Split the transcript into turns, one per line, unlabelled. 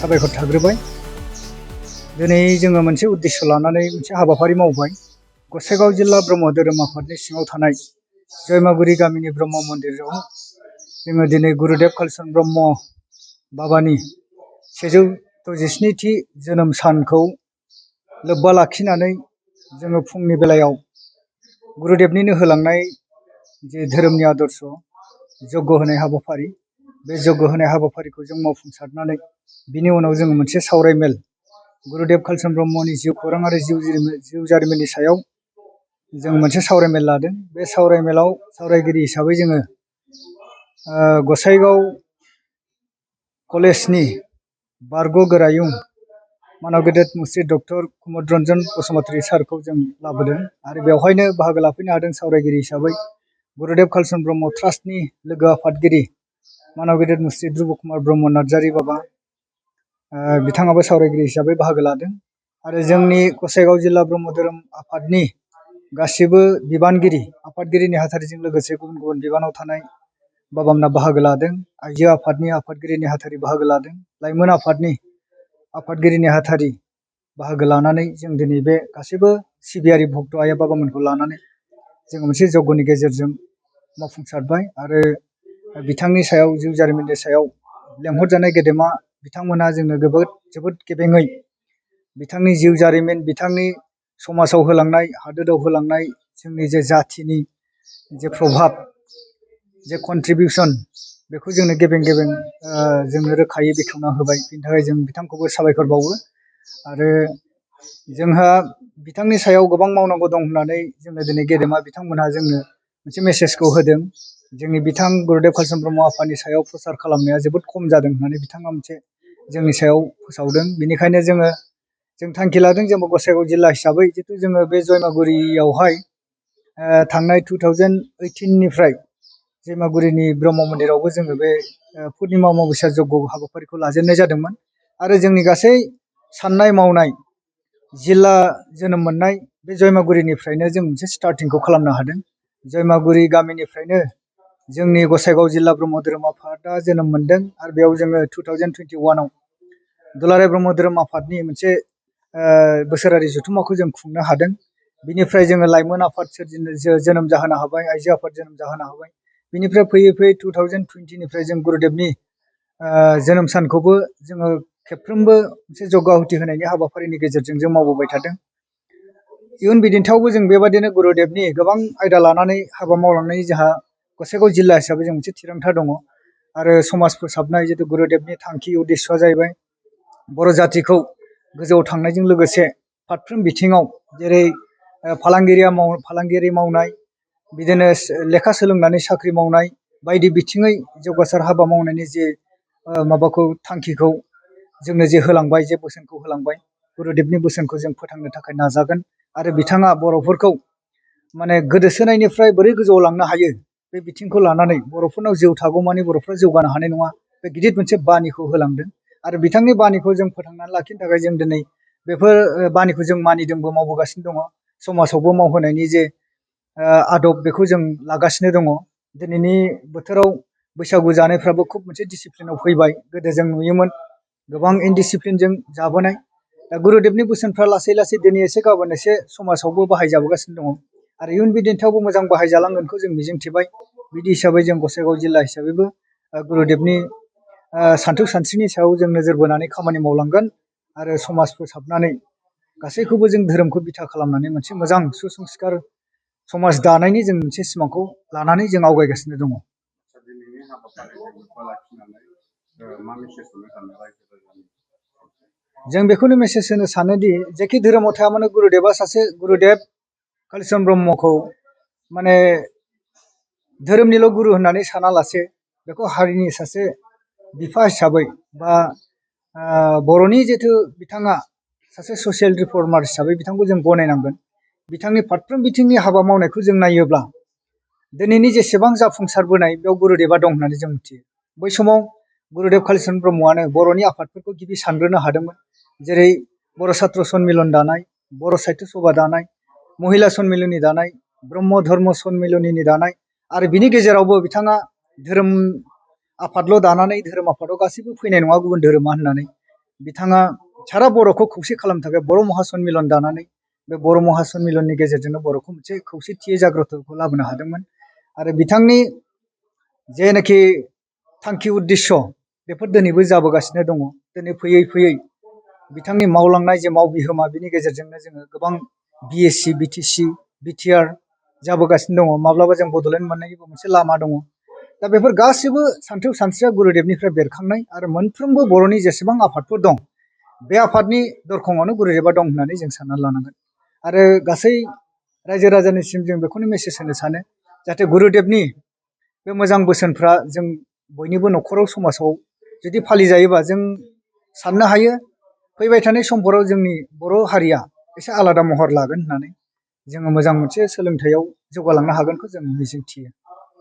साबायखर थाग्रोबाय। दिनै जोङो मोनसे उद्देश्य लानानै मोनसे हाबाफारि मावबाय। गसाइगाव जिल्ला ब्रह्म धोरोम आफादनि सिङाव थानाय जयमागुरि गामिनि ब्रह्म मन्दिराव जोङो दिनै गुरुदेव कालीचरण ब्रह्म बाबानि 167थि जोनोम सानखौ लोब्बा लाखिनानै जोङो फुंनि बेलायाव गुरुदेबनिनो होलांनाय जे धोरोमनि आदर्श जग्य होनाय हाबाफारि, बे जग्य होनाय हाबाफारिखौ जों मावफुंसारनानै बिनि उनाव जोङो मोनसे सावरायमेल गुरुदेव कालीचरण ब्रह्मनि जिउ खौरां आरो जिउ जारिमिननि सायाव जों मोनसे सावरायमेल लादों। बे सावरायमेलाव सावरायगिरि हिसाबै जोङो गसाइगाव कलेजनि बारग' गोरायुं मानव गेदेर मुस्रि डक्टर कुमुद रन्जन बसुमतारी सारखौ जों लाबोदों आरो बेवहायनो बाहागो लाफैनो हादों सावरायगिरि हिसाबै गुरुदेव कालीचरण ब्रह्म ट्रास्टनि लोगो आफादगिरि मानव गेदेर मुस्रि ध्रुब कुमार ब्रह्म नार्जारी बाबा, बिथाङाबो सावरायगिरि हिसाबै बाहागो लादों आरो जोंनि गसाइगाव जिल्ला ब्रह्म धोरोम आफादनि गासिबो बिबानगिरि आफादगिरि नेहाथारिजों लोगोसे गुबुन गुबुन बिबानाव थानाय बाबामोना बाहागो लादों। आइजो आफादनि आफादगिरि नेहाथारि बाहागो लादों। लाइमोन आफादनि आफादगिरि नेहाथारि बाहागो लानानै जों दिनै बे गासैबो सिबियारि भक्त आइ बाबामोनखौ लानानै जों मोनसे जग्यनि गेजेरजों मावफुंसारबाय आरो बिथांनि सायाव जिउ जारिमिननि सायाव लेंहरजानाय गेदेमा बिथांमोना जोंनो जोबोद गेबेङै बिथांनि जिउ जारिमिन, बिथांनि समाजाव होलांनाय, हादोराव होलांनाय जोंनि जे जाथिनि जे प्रभाब, जे कन्ट्रिबिउसन, बेखौ जोंनो गेबें जोंनो रोखायै बेखेवना होबाय। बिनि थाखाय जों बिथांखौबो साबायखर बावो आरो जोंहा बिथांनि सायाव गोबां मावनांगौ दं होननानै जोंनो दिनै गेदेमा बिथांमोनहा जोंनो मोनसे मेसेजखौ होदों। जोंनि बिथां गुरुदेव कालीचरण ब्रह्म आफानि सायाव प्रसार खालामनाया जोबोद खम जादों होननानै बिथाङा मोनसे जोंनि सायाव फोसावदों। बेनिखायनो जों थांखि लादों जोंबो गसाइगाव जिल्ला हिसाबै जितु जोङो बे जयमागुरियावहाय थांनाय 2018निफ्राय जयमागुरिनि ब्रह्म मन्दिरावबो जोङो बे पुर्निमा अमाबस्या जग्य हाबाफारिखौ लाजेननाय जादोंमोन आरो जोंनि गासै साननाय मावनाय जिल्ला जोनोम मोननाय बे जयमागुरिनिफ्रायनो जों मोनसे स्टार्टिंखौ खालामनो हादों। जयमागुरि गामिनिफ्रायनो जोंनि गसाइगाव जिल्ला ब्रह्म धोरोम आफादा जोनोम मोनदों आरो बेयाव जोङो 2021आव दुलाराय ब्रह्म धोरोम आफादनि मोनसे बोसोरारि जथुम्माखौ जों खुंनो हादों। बिनिफ्राय जोङो लाइमोन आफाद जोनोम जाहोनो हाबाय, आइजो आफाद जोनोम जाहोनो हाबाय। बिनिफ्राय फैयै 2020निफ्राय जों गुरुदेबनि जोनोम सानखौबो जोङो खेबफ्रोमबो मोनसे जग्य आहुति होनायनि हाबाफारिनि गेजेरजों जों मावबोबाय थादों। इयुन बिदिन्थियावबो जों बेबादिनो गुरुदेबनि गोबां आयदा लानानै हाबा मावलांनायनि जोंहा गसाइगाव जिल्ला हिसाबै जों मोनसे थिरांथा दङ आरो समाज फोसाबनाय जितु गुरुदेबनि थांखि उद्देश्यआ जाहैबाय बर' जातिखौ गोजौआव थांनायजों लोगोसे फारफ्रोम बिथिङाव जेरै फालांगियारि मावनाय, बिदिनो लेखा सोलोंनानै साख्रि मावनाय, बायदि बिथिङै जौगासार हाबा मावनायनि जे माबाखौ थांखिखौ जोंनो जे होलांबाय, जे बोसोनखौ होलांबाय, गुरुदेबनि बोसोनखौ जों फोथांनो थाखाय नाजागोन आरो बिथाङा बर'फोरखौ माने गोदोसोनायनिफ्राय बोरै गोजौआव लांनो हायो बे बिथिंखौ लानानै बर'फोरनाव जिउ थागौमानि बर'फ्रा जौगानो हानाय नङा, बे गिदिर मोनसे बानिखौ होलांदों आरो बिथांनि बानिखौ जों फोथांनानै लाखिनो थाखाय जों दिनै बेफोर बानिखौ जों मानिदोंबो, मावबोगासिनो दङ। समाजावबो मावहोनायनि जे आदब बेखौ जों लागासिनो दङ। दिनैनि बोथोराव बैसागु जानायफ्राबो खुब मोनसे डिसिप्लिनाव फैबाय। गोदो जों नुयोमोन गोबां इनडिसिप्लिनजों जाबोनाय। दा गुरुदेबनि बोसोनफ्रा लासै लासै दिनै एसे गाबोन एसे समाजावबो बाहायजाबोगासिनो दङ आरो इयुन बिदिन्थियावबो मोजां बाहायजालांगोनखौ जों मिजिंथिबाय। बिदि हिसाबै जों गसाइगाव जिल्ला हिसाबैबो गुरुदेबनि सानथौ सानस्रिनि सायाव जों नोजोर बोनानै खामानि मावलांगोन आरो समाज फोसाबनानै गासैखौबो जों धोरोमखौ बिथा खालामनानै मोनसे मोजां सुसंस्कार समाज दानायनि जों मोनसे सिमांखौ लानानै जों आवगायगासिनो दङ। जों बेखौनो मेसेज होनो सानोदि जेखि धोरोमाव थाया मानो गुरुदेबा सासे गुरुदेब कालीचरण ब्रह्मखौ माने धोरोमनिल' गुरु होननानै सानालासे बेखौ हारिनि सासे बिफा हिसाबै बा बर'नि जिथु बिथाङा सासे ससियेल रिफर्मार हिसाबै बिथांखौ जों गनायनांगोन। बिथांनि फारफ्रोम बिथिंनि हाबा मावनायखौ जों नायोब्ला दिनैनि जेसेबां जाफुंसारबोनाय बेयाव गुरुदेबा दं होननानै जों मिथियो। बै समाव गुरुदेब कालिचरन ब्रह्मआनो बर'नि आफादफोरखौ गिबि सानग्रोनो हादोंमोन। जेरै बर' सात्र सन्मिलन दानाय, बर' साहित्य सभा दानाय, महिला सन्मिलननि दानाय, ब्रह्म धर्म सन्मिलननि दानाय आरो बिनि गेजेरावबो बिथाङा धोरोम आफादल' दानानै धोरोम आफादाव गासैबो फैनाय नङा गुबुन धोरोमा होननानै बिथाङा सारा बर'खौ खौसे खालामनो थाखाय बर' महासन्मिलन दानानै बे बर' महासन्मिलननि गेजेरजोंनो बर'खौ मोनसे खौसेथि जाग्रथखौ लाबोनो हादोंमोन। आरो बिथांनि जेनाखि थांखि उद्देश्य बेफोर दिनैबो जाबोगासिनो दङ। दिनै फैयै फैयै बिथांनि मावलांनाय जे मावबिहोमा बिनि गेजेरजोंनो जोङो गोबां BSc, BTC, BTR जाबोगासिनो दङ। माब्लाबा जों बड'लेण्ड मोननायनिबो मोनसे लामा दङ। दा बेफोर गासिबो सान्थौ सानस्रिया गुरुदेबनिफ्राय बेरखांनाय आरो मोनफ्रोमबो बर'नि जेसेबां आफादफोर दं बे आफादनि दरखंआवनो गुरुदेबा दं होननानै जों साननानै लानांगोन। आरो गासै रायजो राजानिसिम जों बेखौनो मेसेज होनो सानो जाहाथे गुरुदेबनि बे मोजां बोसोनफ्रा जों बयनिबो न'खराव समाजाव जुदि फालिजायोबा जों साननो हायो फैबाय थानाय समफोराव जोंनि बर' हारिया एसे आलादा महर लागोन होननानै जोङो मोजां मोनसे सोलोंथाइयाव जौगालांनो हागोनखौ जों मिजिंथियो।